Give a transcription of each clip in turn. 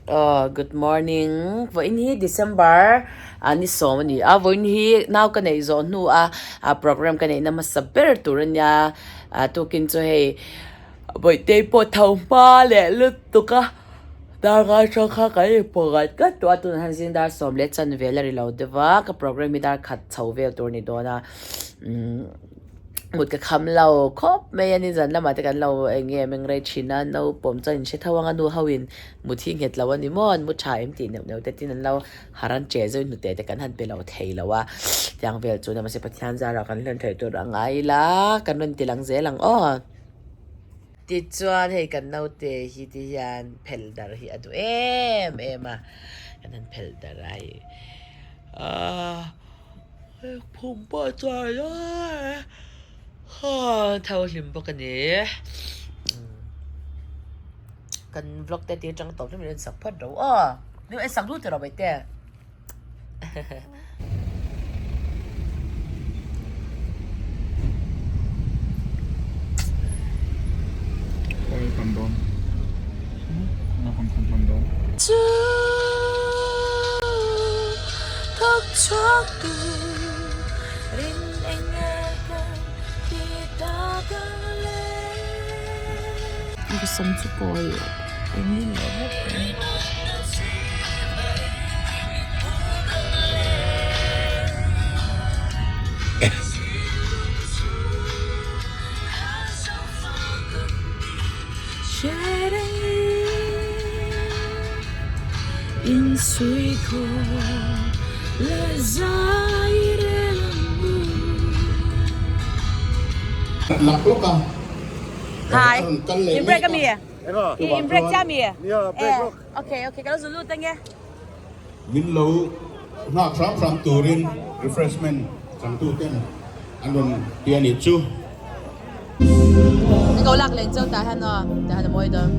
Aw good morning vawiin hi December ah ni sawm a ni a vawiin hi nau ka neih zawh hnu a ah program ka neih na hmasa ber tur a nia ah tukin chu hei bawihte pawh tho hma leh lutuk a dar ngai atang kha kan inpawh ngat ngat tawh a tunah hian zing dar sawm leh chanve la ri lo deuh va ka program hi dar khat chho vel tur a ni dawn a umm. Mut ka kham lo khawp mai a ni zan lamah te kan lo eng nge meng rei thin a naupawm chuan in hre tho ang a nu ho in mut hi nghet lo a ni maw an mu tha em tih neuh neuh te tin an lo har an che zeuh hnute te kan han pe lo thei lo a tiang vel chu mahse Pathian zarah kan hlen theih tur a ngai ila kan rawn ti lang zel ang aw. Tichuan hei kan naute hi ti hian phel dar hi a duh em em a kan han phel dar a hei aaa. Phum pawh chuan tho hlim bawk a ni. Kan vlog te tir tang tawp min en sak phawt ro aw. Min en sak lut rawh Baite. Chu thawk chhuak tu rin eng nge kan ti tak ang le. Ka sam chu kawi eng in lo vek mai. Hi, in break ami? In break chiah ami? Okay, okay, ka lo zu lut ange. Min lo nghak hram hram turin refreshment changtu ten an rawn ti a nih chu. Ka ko lak len cheu tah hian aw tah hian a mawi dawn.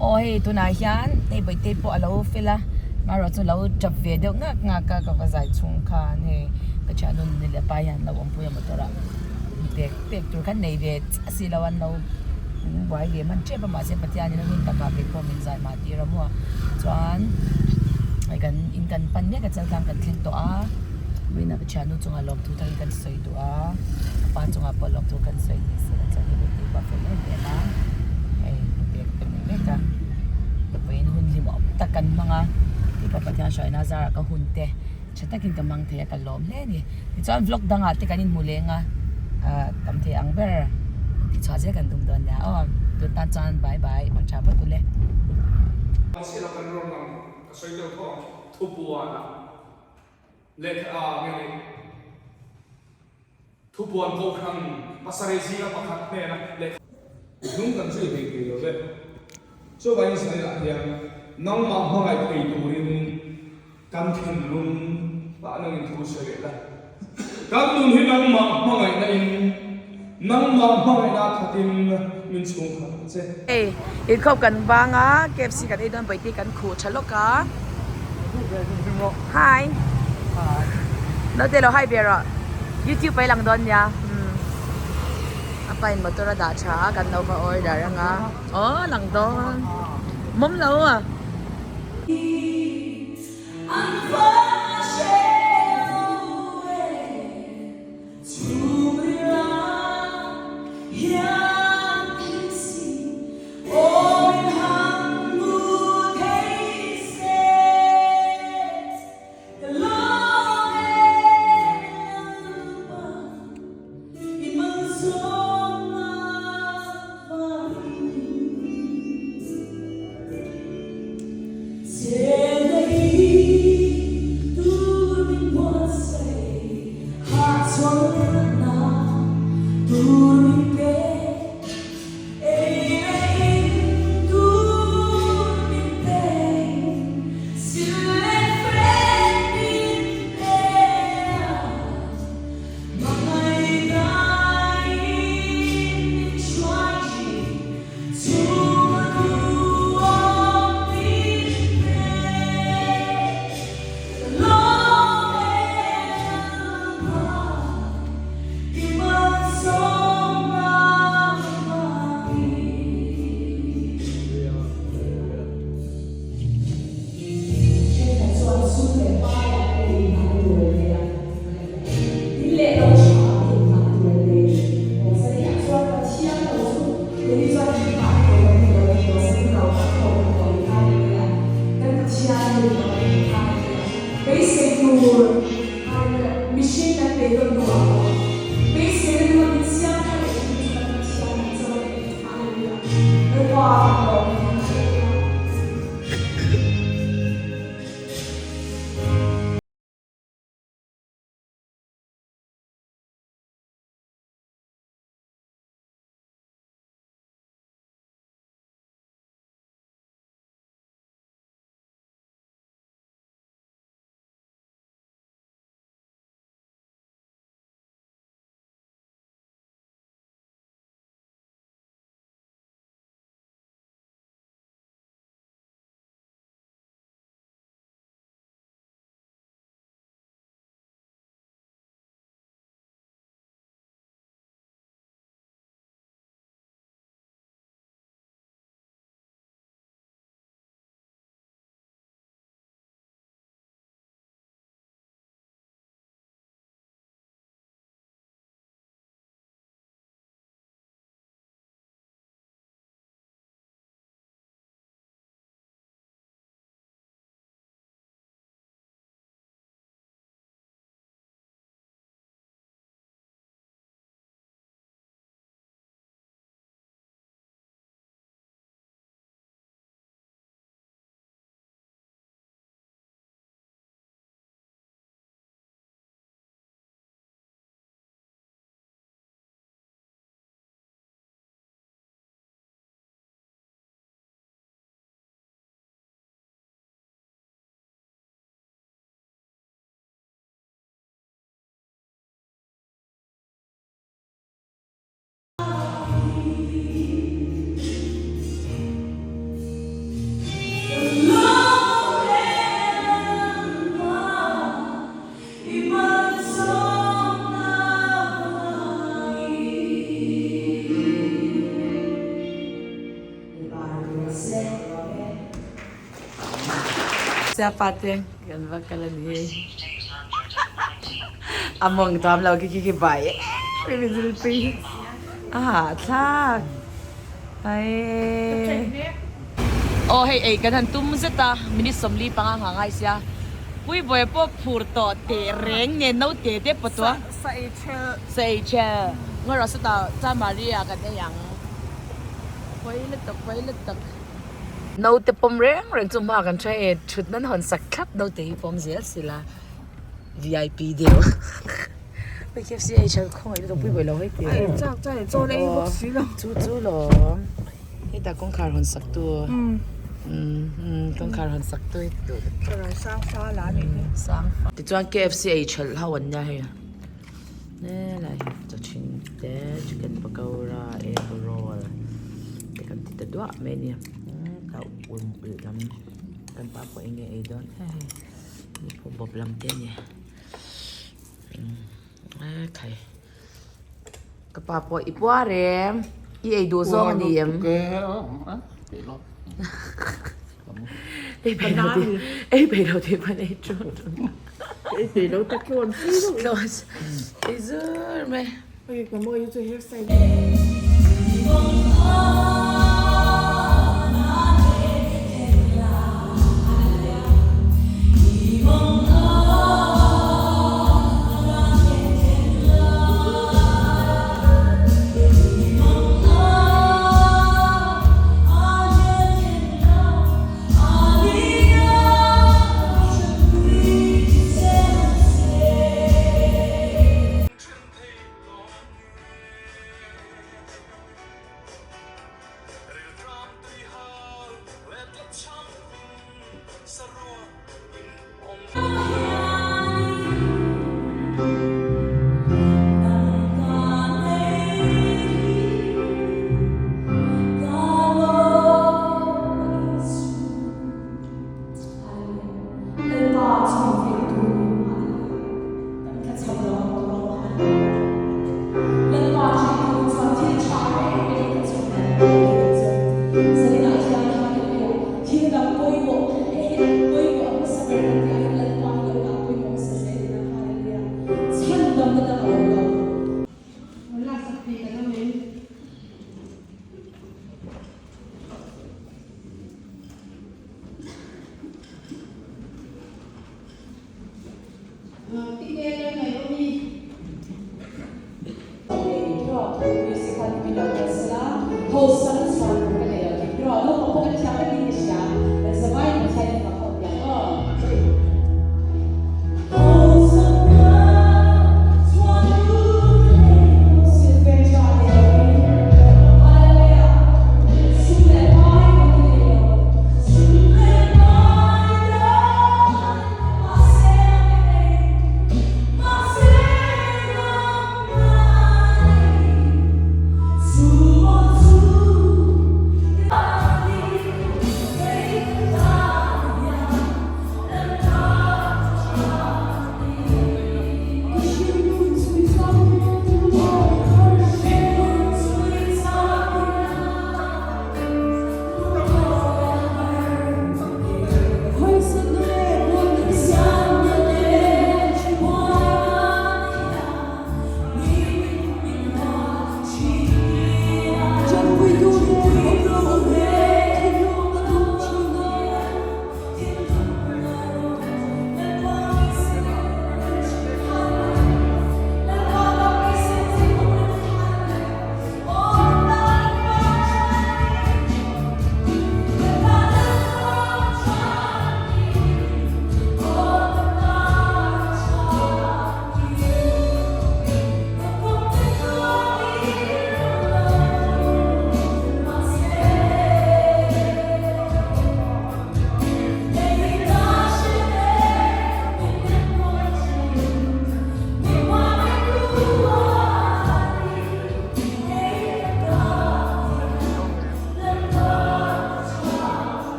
Aw hei tunah hian hei Bawihtei pawh a lo fel a amaherawh chu lo tap ve deuh ngak ngak a ka va zai chhung khan hei ka thiannu ni leh pa hian lo awmpui a motor ah pek pek tur khan nei ve chiah si lo an lo buai ve hman tep a mahse Pathianin a hun takah kei pawh min zai mah tir a maw chuan hei kan in kan pan mek a chaltlang kan thleng tawh a vawiinah ka thiannu chungah lawmthu thar in kan sawi duh a ka pa chungah pawh lawmthu kan sawi ni se la chuan hei bawihtei pawh a fel em em a hei pek ka nei mek a vawiin hun hlimawm tak kan hmang a keipawh Pathian hruaina zarah ka hun te. Tha takin ka mang thei a ka lawm hle a ni. Tichuan vlog dangah te kan inhmu leng a, ah tam thei ang ber tihchhuah zel kan tum dawn nia aw. Tun tan chuan bye bye, mang tha phawt ule. Mahse la kan rawn lang ka sawi deuh tho ang. Thupuanah lehkha ah nge ni Thupuan Kohhran pasarih zinga pakhat hnena lehkha Hnung kan zui thei thei lo ve. Chuvangin Israel-ah hian nangmah hmangaih thei turin kan thinlung ah nangin thu sawi leh la. Kan nun hi nangmah hmangaihna in, nangmah hmangaihna khatin min chhungkhat ang che. Hei, inkhawp kan bang a, KFC kan ei dawn Bawihtei kan khuh tha lawk a. Hi. Naute lo hi ve rawh. YouTube a i lang dawn nia. A pa in motor a dah tha a, kan lo va order anga. Aw lang dawn. Mawm lo a. Sia pa te kan va kal a ni a mawng tam lo khi khi khi bai em em in pui a hahthlak ai. Aw hei ei kan han tum zet a minute 45 nghah ngai sia Puibawi pawh phur tawh teh reng nen naute te pawh tua Sa ei chel. Sa ei chel. Ngaw rawh sawtah Cha Maria kan ei ang. Pawi lutuk pawi lutuk. Naute pawm reng reng chu hma kan hre e thut nan hawn sak thlap naute hi pawm zel sila vip deuh hei KFC ei tha khawngaih lutuk pui lo hei ti chu chu lawm hetah kawngkhar hawn sak tu kawngkhar hawn sak tu hi tichuan KFC ei thelh ho an nia hei helai hi chawchhin te chicken pakora egg roll te kan ti ta duah mai a ni ka ul ulh lam kan pa pawh eng nge ei dawn hei ni pawh bawp lam te a ni a khai ka pa pawh i puar em i ei duh zawng a ni em ei peih lo tih ei peih lo tih pawn ei tun ei peih lo ta tlawn si lo tlawn ei zur mai hei ka mawi chu hair style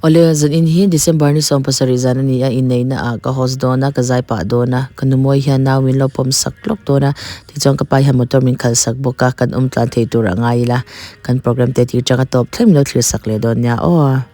Awle zanin hi December ni 17 zan a ni a inneihna ah ka host dawn a ka zai pah dawn a ka numawi hian nau min lo pawm sak lawk dawn a tichuan ka pa hian motor min khalh sak bawk a kan awm tlan thei tur a ngai ila kan program te tir chang a tawp thleng min lo thlir sak leh dawn nia aw.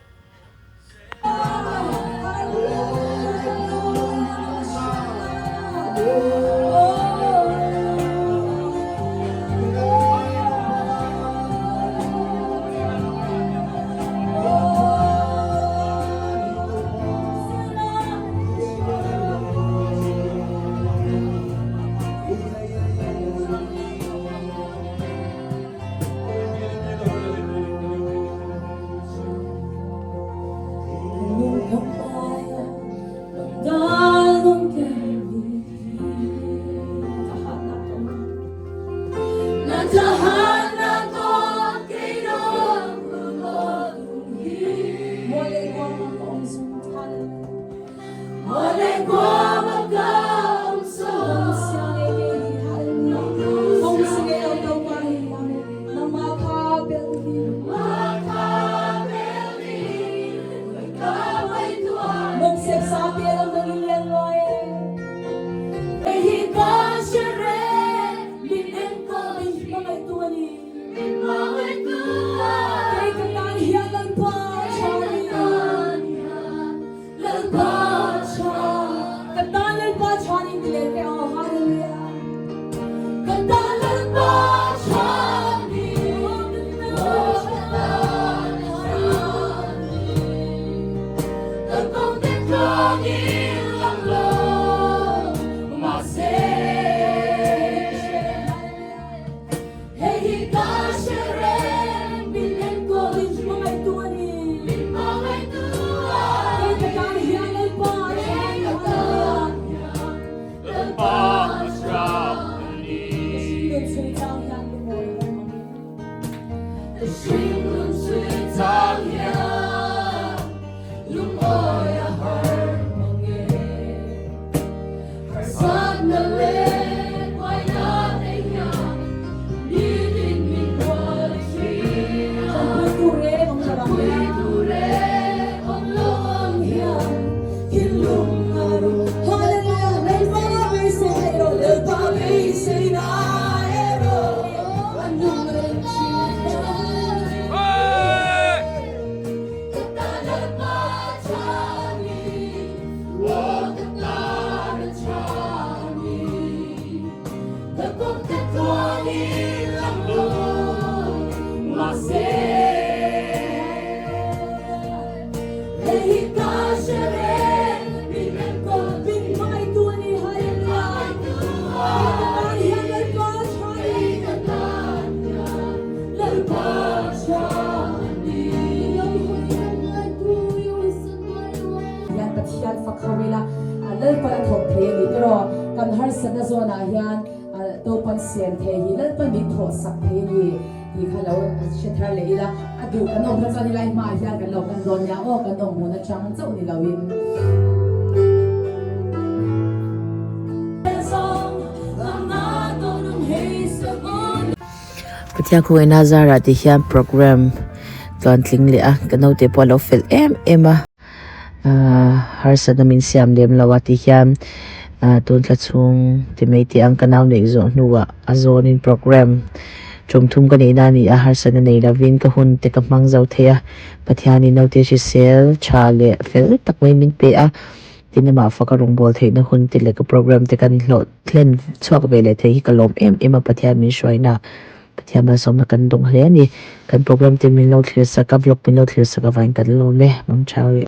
Hian Pathian fak ho ila Lalpan a thawk thei a ni tiraw kan harsatna zawnah hian Topan siam thei hi Lalpan min thawh sak thei a ni tih kha lo hre thar leh ila a duh kan awm kha chuan helai hmaah hian kan lo kan dawn nia aw kan awm hmun atang chauh ni loin. Pathian khawngaihna zarah te hian program tluantling leh a ka naute pawh a lo fel em em a ahh harsatna min siam lem lo a ti hian ahh tun thla chhung ti mai teh ang ka nau neih zawh hnuah a zawnin program tum thum ka neih na a ni a harsatna nei lovin ka hun te ka hmang zo thei a Pathianin naute hrisel tha leh fel tak mai min pe a tin amah faka rawngbâwl theihna hun te leh ka program te kan hlawh thlen chhuak ve leh thei hi ka lawm em em a Pathian min hruaina Pathian malsawmna kan dawng hle a ni. Kan program te min lo thlir sak a, vlog min lo thlir sak avangin kan lawm e. Mangṭha rih.